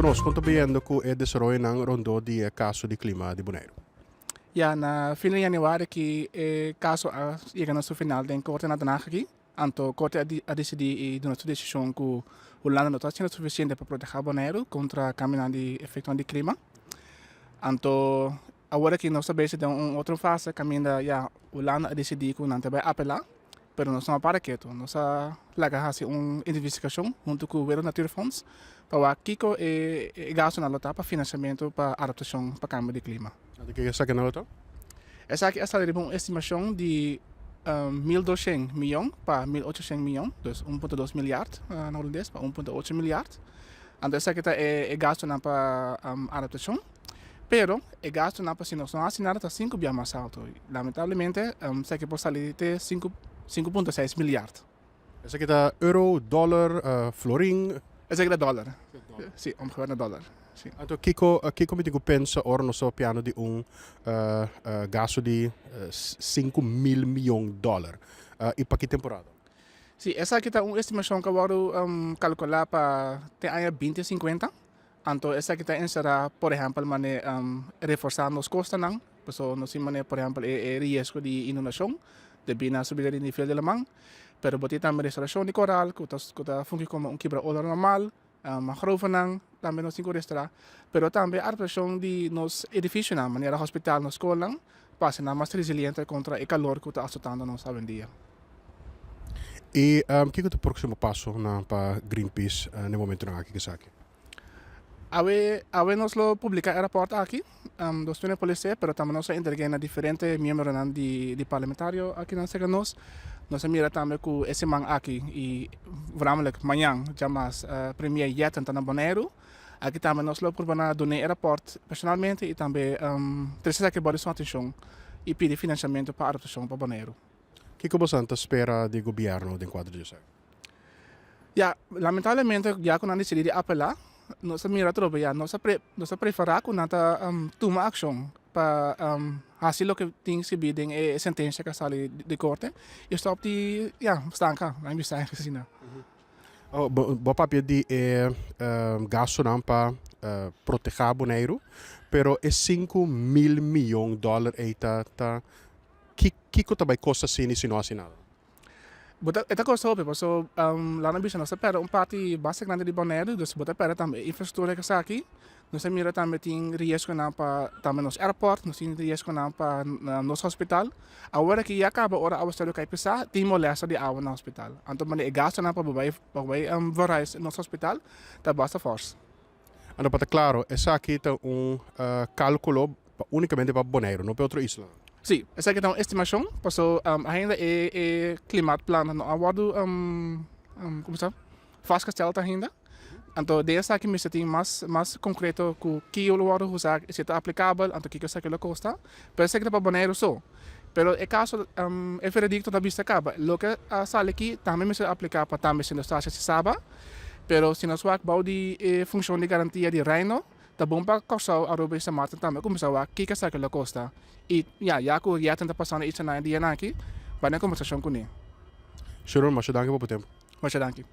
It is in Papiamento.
Konta nos, kon ta bayendo ku e desaroyonan rondó di e kaso di klima di Boneiru? Ya, na fin di yanüari ki e kaso a yega na su final den korte na Den Haag aki. Anto korte a disidí i duna su desishon ku Hulanda no ta hasiendo sufisiente pa protehá Boneiru kontra kambionan di efektonan di klima. Anto awor aki nos ta bezig den un otro fase kaminda ya Hulanda a disidí ku nan ta bai apelá. Pero nos no a para ketu. Nos a laga hasi un investigashon huntu ku Wereld Natuurfonds pa wak kiko e gastunan lo ta pa finansiamentu pa adaptashon pa kambio di klima. Anto kiko esakinan lo ta? Esaki a sali riba un estimashon di 1200 miyon pa 1800 miyon, dus 1.2 milyard na hulandes pa 1.8 milyard. Anto esaki ta e gastunan pa adaptashon. Pero e gastunan pa si nos no hasi nada ta sinku bia mas alto. Lamentablemente esaki por sali te 5.6 milyard. Esaki ta euro, dollar, florin? Esaki ta dollar. Si, omgewerkt na dollar. Si. Anto kiko kiko mi tin ku pensa ora nos ta papiando di un gastu di 5000 miyon dollar? I pa ki temporada? Si, esaki ta un estimashon ku a wòrdu kalkulá pa te aña 2050. Anto esaki ta enserá, por ehèmpel, manera reforsá nos kostanan, pasobra nos tin manera, por ehèmpel, e riesgo di inundashon debí na subida di nivel di laman. Pero bo tin tambe restorashon di koral ku ta ku ta fungi komo un kibra ola normal, mangrovenan tambe nos tin ku restorá. Pero tambe adaptashon di nos edifisionan, manera hospital, nos skolnan, pa hasi nan mas resiliente kontra e kalor ku ta asotando nos awendia. I kiko ta e próksimo pasonan pa Greenpeace na e momentunan aki ku esaki? Awe awe nos lo publica e rapport aki, nos tene policía, pero tambe nos a entregué na diferente miembronan di di parlamentario aki nan cerca nos. Nos a mira tambe cu e siman aki y voornamelijk mañan djamas Premier Jetten ta na Boneiru. Aki tambe nos lo purba na dune e rapport personalmente y tambe trece esaki bou di su atencion y pidi financiamento pa adaptacion pa Boneiru. Kiko boso ta spera di gobierno den cuadro di esaki? Ya, lamentablemente ya ku nan disidí di apelá, nos a mira atrobe ya, nos a pre nos a preferá ku nan ta tuma akshon pa hasi loke tin skibí den e sentensia ku a sali di korte i stòp di ya stanka, nan bisa asina. Oh, bo bo a papia di e gastunan pa protehá Boneiru, pero e 5000 miyon dòler ei ta ta ki kiko ta bai kosta asina i si no hasi nada? Bo ta, e ta kosta hopi paso laat mi bisa nos ta perde un parti basta grandi di Boneiru, dus bo ta perde tambe e infrastruktura ku esaki. Nos a mira tambe tin riesgonan pa tambe nos airport, nos tin riesgonan pa nos hospital. Awor aki ya kaba ora awa sali kai pesa tin molesta di awa na hospital. Anto manera e gastunan pa bo bai pa bo bai verhuis nos hospital ta basta fors. Anto pa ta klaro, esaki ta un kalkulo pa únikamente pa Boneiru, no pa e otro islanan. Sí, esaki ta un estimashon, paso ainda e e klimaatplan no a wòrdu komo sa vastgesteld ainda. Anto den esaki mester tin mas mas konkreto ku ki lo wòrdu usá, si ta aplikabel, anto kiko esaki lo kosta. Pero esaki ta pa Boneiru so. Pero e kaso e veredikto ta bisa kaba. Loke a sali aki tambe mester apliká pa tambe Sint Eustatius i Saba. Pero si nos wak bou di e funshon di garantia di Reino, ta bon pa Kòrsou, Aruba i Sint Maarten tambe kuminsá wak kiko esaki lo kosta. I ya, ya ku Jetten ta pasando ichi na e dianan aki, bai na kombersashon kuné. Sharon, masha danki pa bo tempu. Masha danki.